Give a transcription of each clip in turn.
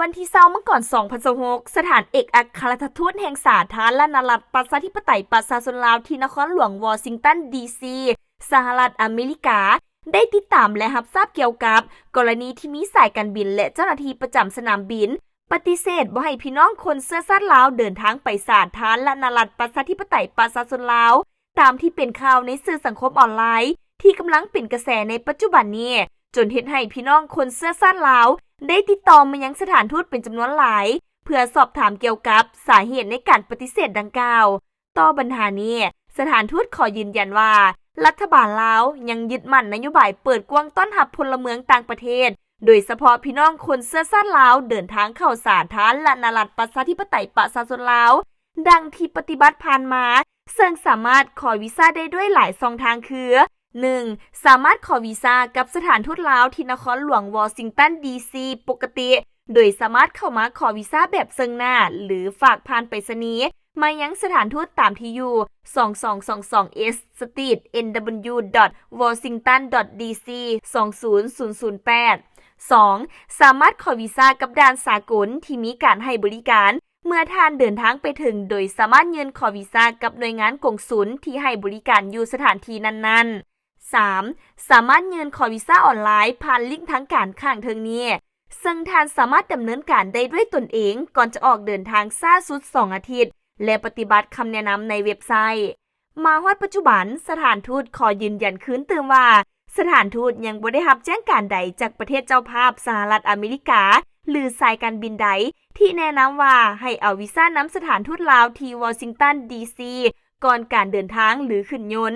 ວັນທີຊາວ ມັງກອນ ສອງພັນຊາວຫົກ ສະຖານເອກອັກຄະລັດຖະທູດແຫ່ງສາທາລະນະລັດ ປະຊາທິປະໄຕ ປະຊາຊົນລາວ ທີ່ນະຄອນຫຼວງວໍຊິງຕັນ ດີຊີ ສະຫະລັດອາເມລິກາ ໄດ້ຕິດຕາມ ແລະ ຮັບຊາບກ່ຽວກັບກໍລະນີທີ່ມີສາຍການບິນ ແລະ ເຈົ້າໜ້າທີ່ປະຈຳສະໜາມບິນ ປະຕິເສດບໍ່ໃຫ້ພີ່ນ້ອງຄົນເຊື້ອຊາດລາວເດີນທາງໄປສາທາລະນະລັດ ປະຊາທິປະໄຕ ປະຊາຊົນລາວ ຕາມທີ່ເປັນຂ່າວໃນສື່ສັງຄົມອອນລາຍ ທີ່ກຳລັງເປັນກະແສໃນປັດຈຸບັນນີ້, ຈົນເຮັດໃຫ້ພີ່ນ້ອງຄົນເຊື້ອຊາດລາວ ໄດ້ຕິດຕໍ່ມາຍັງສະຖານທູດເປັນຈຳນວນຫຼາຍ ເພື່ອສອບຖາມກ່ຽວກັບສາເຫດໃນການປະຕິເສດດັ່ງກ່າວ. ຕໍ່ບັນຫານີ້, ສະຖານທູດຂໍຢືນຢັນວ່າ ລັດຖະບານລາວຍັງຍຶດໝັ້ນນະໂຍບາຍເປີດກວ້າງຕ້ອນຮັບພົນລະເມືອງຕ່າງປະເທດ, ໂດຍສະເພາະພີ່ນ້ອງຄົນເຊື້ອຊາດລາວເດີນທາງເຂົ້າສາທາລະນະລັດ ປະຊາທິປະໄຕ ປະຊາຊົນລາວ, ດັ່ງທີ່ປະຕິບັດຜ່ານມາ, ເຊິ່ງສາມາດຂໍວີຊາໄດ້ດ້ວຍຫຼາຍຊ່ອງທາງຄື: ໜຶ່ງ ສາມາດຂໍວີຊາກັບສະຖານທູດລາວທີ່ນະຄອນຫຼວງວໍຊິງຕັນ ດີຊີ ປົກກະຕິ, ໂດຍສາມາດເຂົ້າມາຂໍວີຊາແບບເຊິ່ງໜ້າ ຫຼື ຝາກຜ່ານໄປສະນີມາຍັງສະຖານທູດຕາມທີ່ຢູ່ ສອງສອງສອງສອງ Eighth Street, N W dot washington dot D C ສອງສູນສູນສູນແປດ. ສອງ ສາມາດຂໍວີຊາກັບດ່ານສາກົນທີ່ມີການໃຫ້ບໍລິການ ເມື່ອທ່ານເດີນທາງໄປເຖິງ, ໂດຍສາມາດຍື່ນຂໍວີຊາກັບໜ່ວຍງານກົງສຸນທີ່ໃຫ້ບໍລິການຢູ່ສະຖານທີ່ນັ້ນໆ. ສາມ ສາມາດຍື່ນຂໍວີຊາອອນລາຍຜ່ານລິ້ງທາງການຂ້າງເທິງນີ້, ເຊິ່ງທ່ານສາມາດດຳເນີນການໄດ້ດ້ວຍຕົນເອງ ກ່ອນຈະອອກເດີນທາງຊ້າສຸດສອງອາທິດ ແລະ ປະຕິບັດຄຳແນະນຳໃນເວັບໄຊ. ມາຮອດປັດຈຸບັນ, ສະຖານທູດຂໍຢືນຢັນຄືນຕື່ມວ່າ ສະຖານທູດຍັງບໍ່ໄດ້ຮັບແຈ້ງການໃດຈາກປະເທດເຈົ້າພາບສະຫະລັດອາເມລິກາ ຫຼື ສາຍການບິນໃດ ທີ່ແນະນຳວ່າໃຫ້ເອົາວີຊານຳສະຖານທູດລາວທີ່ວໍຊິງຕັນ ດີຊີ ກ່ອນການເດີນທາງ ຫຼື ຂຶ້ນຍົນ.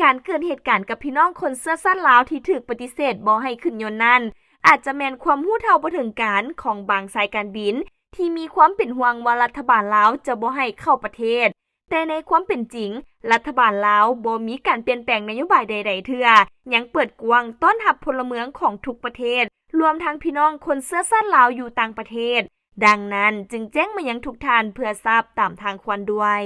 ການເກີດເຫດການກັບພີ່ນ້ອງຄົນເຊື້ອຊາດລາວທີ່ຖືກປະຕິເສດບໍ່ໃຫ້ຂຶ້ນຍົນນັ້ນ ອາດຈະແມ່ນຄວາມຮູ້ເທົ່າບໍ່ເຖິງການຂອງບາງສາຍການບິນ ທີ່ມີຄວາມເປັນຫ່ວງວ່າລັດຖະບານລາວຈະບໍ່ໃຫ້ເຂົ້າປະເທດ, ແຕ່ໃນຄວາມເປັນຈິງ, ລັດຖະບານລາວບໍ່ມີການປ່ຽນແປງນະໂຍບາຍໃດໆເທື່ອ, ຍັງເປີດກວ້າງຕ້ອນຮັບພົນລະເມືອງຂອງທຸກປະເທດ, ລວມທັງພີ່ນ້ອງຄົນເຊື້ອຊາດລາວຢູ່ຕ່າງປະເທດ. ດັ່ງນັ້ນ, ຈຶ່ງແຈ້ງມາຍັງທຸກທ່ານເພື່ອຊາບຕາມທາງຄວນດ້ວຍ.